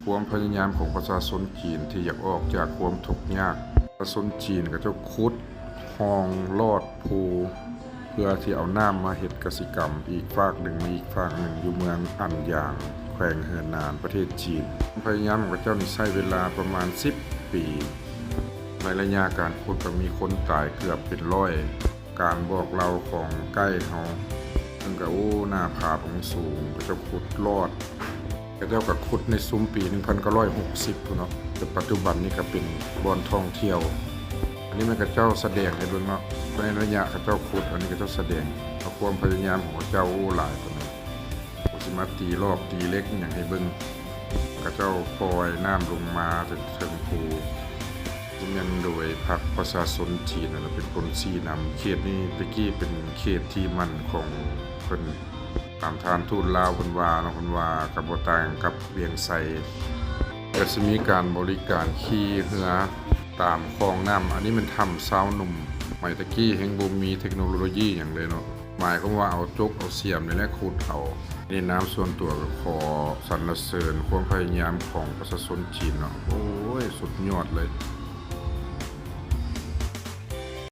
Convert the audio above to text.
ຄວາມພະຍາຍາມຂອງປະຊາຊົນຈີນທີ່ຢາກອອກຈາກຄວາມທຸກຍາກ. ປະຊາຊົນຈີນເຂົາເຈົ້າຂຸດຮ່ອງລອດພູ ເພື່ອທີ່ເອົານ້ຳມາເຮັດກະສິກຳ ອີກຟາກໜຶ່ງມາອີກຟາກໜຶ່ງ ຢູ່ເມືອງອັນຢາງ ແຂວງເຫີນໜານ ປະເທດຈີນ. ຄວາມພະຍາຍາມຂອງເຂົາເຈົ້ານີ້ໃຊ້ເວລາປະມານສິບປີ. ໃນໄລຍະການຂຸດກໍມີຄົນຕາຍເກືອບເປັນຮ້ອຍ. ການບອກເລົ່າຂອງໄກເຮົາ ເພິ່ນກໍ ໂອ້ ໜ້າຜາສູງໆ ເຂົາເຈົ້າຂຸດລອດ. ເຂົາເຈົ້າກໍຂຸດໃນຊຸມປີໜຶ່ງພັນເກົ້າຮ້ອຍຫົກສິບພຸ້ນເນາະ, ແຕ່ປັດຈຸບັນນີ້ກໍເປັນບ່ອນທ່ອງທ່ຽວ. ອັນນີ້ແມ່ນເຂົາເຈົ້າສະແດງໃຫ້ເບິ່ງເນາະ, ໃນໄລຍະເຂົາເຈົ້າຂຸດ, ອັນນີ້ເຂົາເຈົ້າສະແດງເອົາຄວາມພະຍາຍາມຂອງເຂົາເຈົ້າ ໂອ້ ຫຼາຍປານໃດ. ເຂົາຊິມາຕີລອກຕີເຫຼັກອີ່ຫຍັງໃຫ້ເບິ່ງ. ເຂົາເຈົ້າປ່ອຍນ້ຳລົງມາຈາກເທິງພູ. ແມ່ນໂດຍພັກປະຊາຊົນຈີນນັ້ນແຫຼະເປັນຄົນຊີ້ນຳ. ເຂດນີ້ແຕ່ກີ້ເປັນເຂດທີ່ໝັ້ນຂອງເພິ່ນ. ຕາມທ່ານທູດລາວເພິ່ນວ່າເນາະ, ເພິ່ນວ່າກໍບໍ່ຕ່າງກັບວຽງໄຊ. ກໍຊິມີການບໍລິການຂີ່ເຮືອຕາມຄອງນ້ຳ. ອັນນີ້ແມ່ນຖ້ຳຊາວໜຸ່ມ. ສະໄໝແຕ່ກີ້ແຮ່ງບໍ່ມີເທັກໂນໂລຢີຫຍັງເລີຍເນາະ. ໝາຍຄວາມວ່າເອົາຈົກເອົາສຽມນີ້ແຫຼະຂຸດເອົາ. ໃນນາມສ່ວນຕົວກໍຂໍສັນລະເສີນຄວາມພະຍາຍາມຂອງປະຊາຊົນຈີນເນາະ. ໂອ້ຍ ສຸດຍອດເລີຍ.